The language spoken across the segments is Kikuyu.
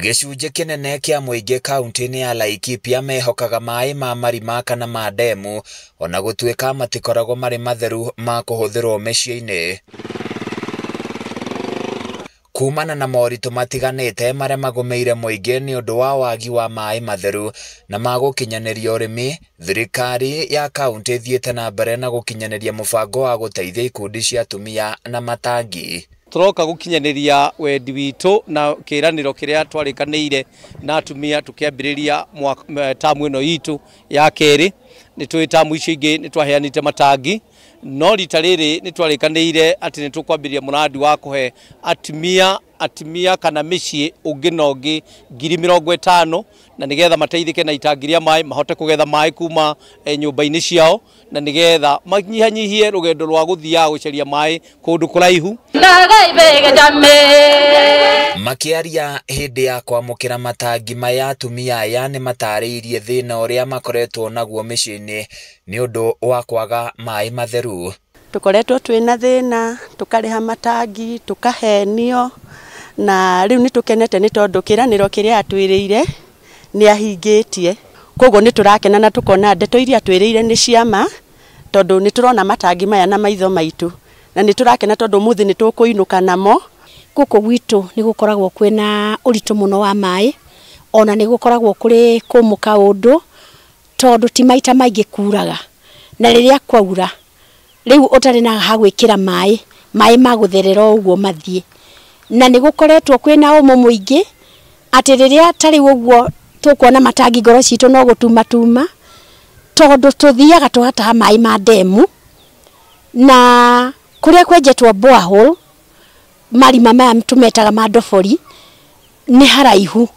Gĩcunjĩ kĩnene kĩa mũingĩ kaunti-inĩ ya Laikipia mehokaga maĩ ma marima kana ma ndemu ona gũtuĩka matikoragwo marĩ matheru ma kũhũthĩrwo mĩciĩ-inĩ. Kumana na moritũ matiganĩte marĩa magũmĩire mũingĩ nĩ ũndũ wa wagi wa maĩ matheru na ma gũkinyanĩria ũrĩmi, thirikari ya kaunti ĩthiĩte na mbere na gũkinyanĩria mũbango wa gũteithia ikundi cia atumia na matangi. Tũroka gũkinyanĩria wendi witũ na kĩranĩro kĩrĩa twarĩkanĩire na atumia tũkĩambĩrĩria tamu ĩno itũ ya kerĩ. Nĩ tũĩ tamu icio ingĩ nĩ twaheanĩte matangi, no rita rĩrĩ nĩ twarĩkanĩire atĩ nĩ tũkwambĩrĩria mũrandi wa kũhe atumia kana mĩciĩ ũngĩ na ũngĩ 50,000 na nĩgetha mateithĩke na itangi rĩa maĩ, mahote kũgetha maĩ kuma nyũmba-inĩ ciao, na nĩgetha manyihanyihie rũgendo rwa gũthiaga gũcaria maĩ kũndũ kũraihu. Makĩaria hĩndĩ ya kwamũkĩra matangi maya, atumia aya nĩ matarĩirie thĩna ũrĩa makoretwo naguo mĩciĩ-inĩ nĩ ũndũ wa kwaga maĩ matheru. Tũkoretwo twĩna thĩna, tũkarĩha matangi, tũkahenio, na rĩu nĩ tũkenete nĩ tondũ kĩranĩro kĩrĩa atwĩrĩire nĩ ahingĩtie. Koguo nĩ tũrakena na tũkona ndeto iria atwĩrĩire nĩ ciama, tondũ nĩ tũrona matangi maya na maitho maitũ, na nĩ tũrakena tondũ ũmũthĩ nĩ tũkũinũka namo. Gũkũ gwitũ nĩ gũkoragwo kwĩna ũritũ mũno wa maĩ, ona nĩ gũkoragwo kũrĩ kũmũ kaũndũ, tondũ ti maita maingĩ kuraga, na rĩrĩa kwaura rĩu ũtarĩ na ha gwĩkĩra maĩ, maĩ magũtherera o ũguo mathiĩ. Na nĩ gũkoretwo kwĩna ũmũ mũingĩ atĩ rĩrĩa tarĩ ũguo tũkuona matangi ngoro citũ no gũtumatuma, tondũ tũthiaga tũgataha maĩ ma ndemu, na kũrĩa kwenjetwo borehole marima maya tũmetaga ma ndobori nĩ haraihu.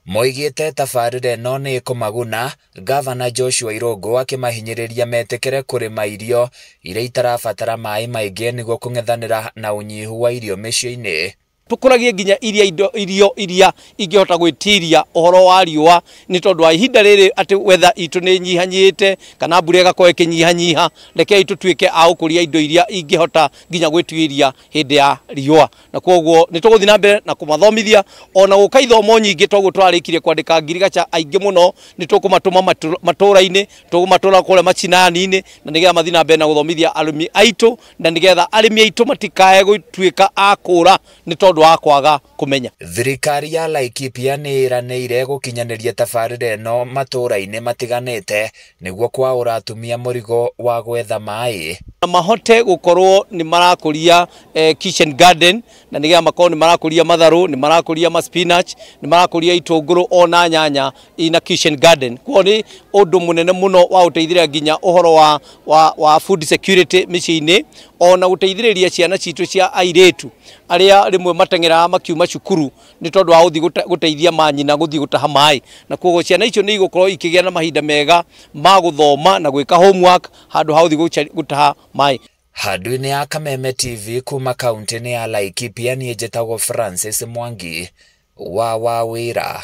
Moigĩte tabarĩra ĩno nĩ ĩkũmaguna, Gavana Joshua Irũngũ akĩmahinyĩrĩria metĩkĩre kũrĩma irio iria itarabatara maĩ maingĩ nĩguo kũng'ethanĩra na ũnyihu wa irio mĩciĩ-inĩ. Tũkũragie nginya irio iria ingĩhota gwĩtiria ũhoro wa riũa, nĩ tondũ wa ihinda rĩrĩ atĩ weather itũ nĩ ĩnyihanyihĩte kana mbura ĩgakorwo ĩkĩnyihanyiha. Rekei tũtuĩke a gũkũria indo iria ingĩhota nginya gwĩtiria hĩndĩ ya riũa, na koguo nĩ tũgũthiĩ na mbere na kũmathomithia ona gũka ithomo nyingĩ. Toguo tũrarĩkirie kwandĩka ngirigaca aingĩ mũno, nĩ tũkũmatũma matũra-inĩ, tũkũmatũra kũrĩa macinani-inĩ, na nĩgetha mathiĩ na mbere na gũthomithia arĩmi aitũ, na nĩgetha arĩmi aitũ matikae gũtuĩka a kũra nĩ tondũ wa kwaga kũmenya. Thirikari ya Laikipia nĩ ĩranĩire gũkinyanĩria tabarĩra ĩno matũra-inĩ matiganĩte nĩguo kwaũra atumia mũrigo wa gwetha maĩ, mahote gũkorwo nĩ marakũria kitchen garden, na nĩgetha makorwo nĩ marakũria matharũ, nĩ marakũria ma spinach, nĩ marakũria itũngũrũ ona nyanya ina kitchen garden. Kuo nĩ ũndũ mũnene mũno wa gũteithĩrĩria nginya ũhoro wa food security mĩciĩ-inĩ, ona gũteithĩrĩria ciana citũ cia airĩtu arĩa rĩmwe mateng'eraga makiuma cukuru nĩ tondũ wa gũthiĩ gũteithia manyina gũthiĩ gũtaha maĩ, na koguo ciana icio nĩ igũkorwo ikĩgĩa na mahinda mega ma gũthoma na gwĩka homework handũ ha gũthiĩ gũtaha maĩ. Handũ-inĩ ya Kameme TV kuma kaunti-inĩ ya Laikipia, niĩ njĩtagwo Francis Mwangi wa Wawĩra.